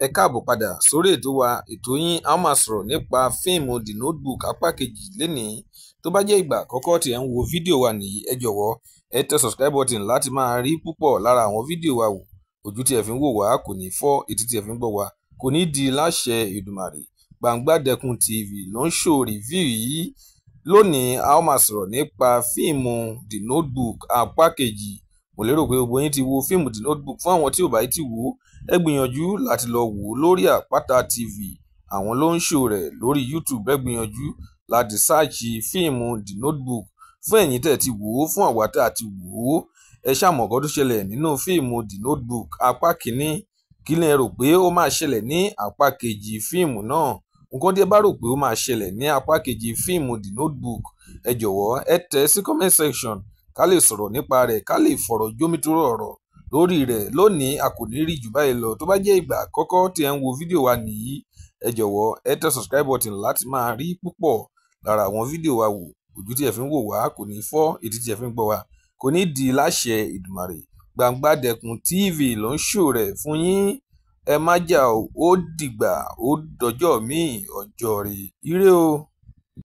Ẹ káàbọ̀ padà sórí ètò wa, ètò yín. A ó máa sọ̀rọ̀ nípa fíìmù The Notebook apá kejì lénìí. Tó bá jẹ́ ìgbà àkọ́kọ́ tí ẹ̀ ń wo fídíò wa nìyí, ẹ jọ̀wọ́ ẹ tẹ subscribe button láti máa rí púpọ̀ lára àwọn fídíò wa wò. Ojú tí ẹ fi ń wò wá kò ní fọ́, etí tí ẹ fi ń gbọ́ wá kò ní di láṣẹ Èdùmàrè. Gbangbadẹkùn TV ló ń ṣò review yìí. Lónìí, a ó máa sọ̀rọ̀ nípa fíìmù The Notebook apá kejì. Mo lérò pé gbogbo yín ti wo fíìmù The Notebook. Fún àwọn tí ò bá tí wò ó, ẹ gbìyànjú láti lọ wò ó lórí Àpáta TV. Àwọn ló ń ṣò rẹ̀ lórí YouTube. Ẹ gbìyànjú láti search fíìmù The Notebook. Fún ẹ̀yin tẹ́ ẹ ti wò ó, fún àwa tá a ti wò ó, ẹ ṣáà mọ̀ nǹkan tó ṣẹlẹ̀ nínú fíìmù The Notebook apá kìíní. Kí lẹ rò pé ó máa ṣẹlẹ̀ ní apá kejì fíìmù náà? Nǹkan tí ẹ bá rò pé ó máa ṣẹlẹ̀ ní apá kejì fíìmù The Notebook, ẹ jọ̀wọ́ ẹ tẹ̀ sí comment section ká lè sọ̀rọ̀ nípa rẹ̀, ká lè fọ̀rọ̀ jómitóró ọ̀rọ̀ lórí rẹ̀. Lónìí, a kò ní rí jù báyìí lọ. Tó bá jẹ́ ìgbà àkọ́kọ́ tí ẹ ń wo fídíò wa nìyí, ẹ jọ̀wọ́ ẹ tẹ subscribe button láti máa rí púpọ̀ lára àwọn fídíò wa wò. Ojú tí ẹ fi ń wò wá kò ní fọ́, etí tí ẹ fi ń gbọ́ wá kò ní di láṣẹ Èdùmàrè. Gbangbadẹkùn TV ló ń ṣò rẹ̀ fún yín. Ẹ má jà ó, dìgbà ó dọjọ́ míì, ọjọ́ ire, ire o.